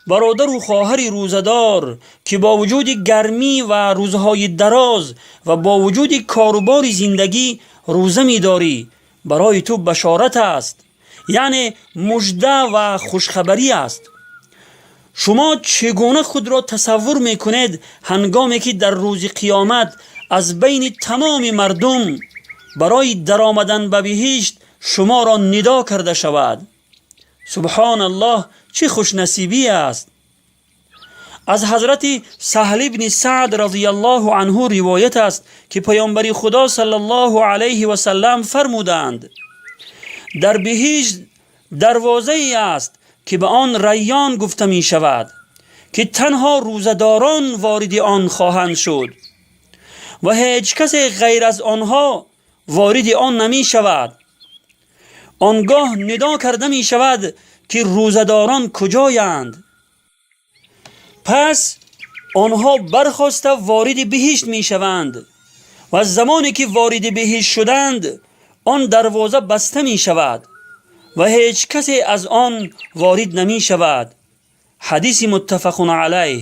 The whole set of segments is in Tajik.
Бародару хоҳари рӯзадор, ки бо вуҷуди гармӣ ва рӯзҳои дароз ва бо вуҷуди корубори зиндагӣ рӯза медорӣ, барои ту башорат аст, яъне мужда ва хушхабарӣ аст. Шумо чӣ гуна худро тасаввур мекунед, ҳангоме ки дар рӯзи қиёмат аз байни тамоми мардум барои даромадан ба биҳишт шуморо нидо карда шавад? Субҳоналлоҳ, чӣ хушнасибӣ аст! Аз ҳазрати Саҳл ибни Саъд разияллоҳу анҳу ривоят аст, ки паёмбари Худо саллаллоҳу алайҳи васаллам фармуданд: «Дар биҳишт дарвозае аст, ки ба он Райён гуфта мешавад, ки танҳо рӯзадорон вориди он хоҳанд шуд ва ҳеҷ касе ғайр аз онҳо вориди он намешавад. Он гоҳ нидо карда мешавад, ки рӯзадорон куҷоянд? Пас онҳо бархоста вориди биҳишт мешаванд ва замоне ки вориди биҳишт шуданд, он дарвоза баста мешавад ва ҳеҷ касе аз он ворид намешавад». Ҳадиси муттафақун алайҳ.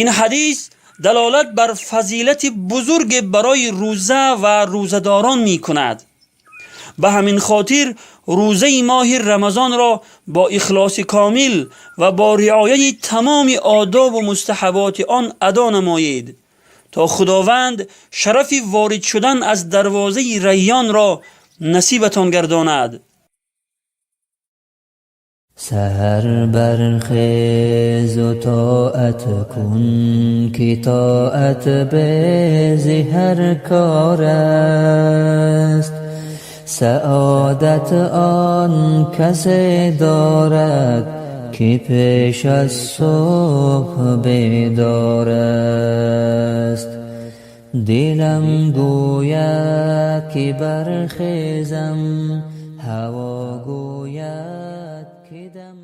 Ин ҳадис далолат бар фазилати бузурге барои рӯза ва рӯзадорон мекунад. Ба ҳамин хотир рӯзаи моҳи Рамазонро бо ихлоси комил ва бо риояи тамоми одобу мустаҳаботи он адо намоед, то Худованд шарафи ворид шудан аз дарвозаи Райёнро насибатон гардонад. Саҳар бархезу тоат кун, ки тоат бези ҳар кор аст. Саодат он касе дорад, ки пеш аз субҳ бедор аст. Дилам гӯяд, ки бархезам, ҳаво гӯяд, ки дам.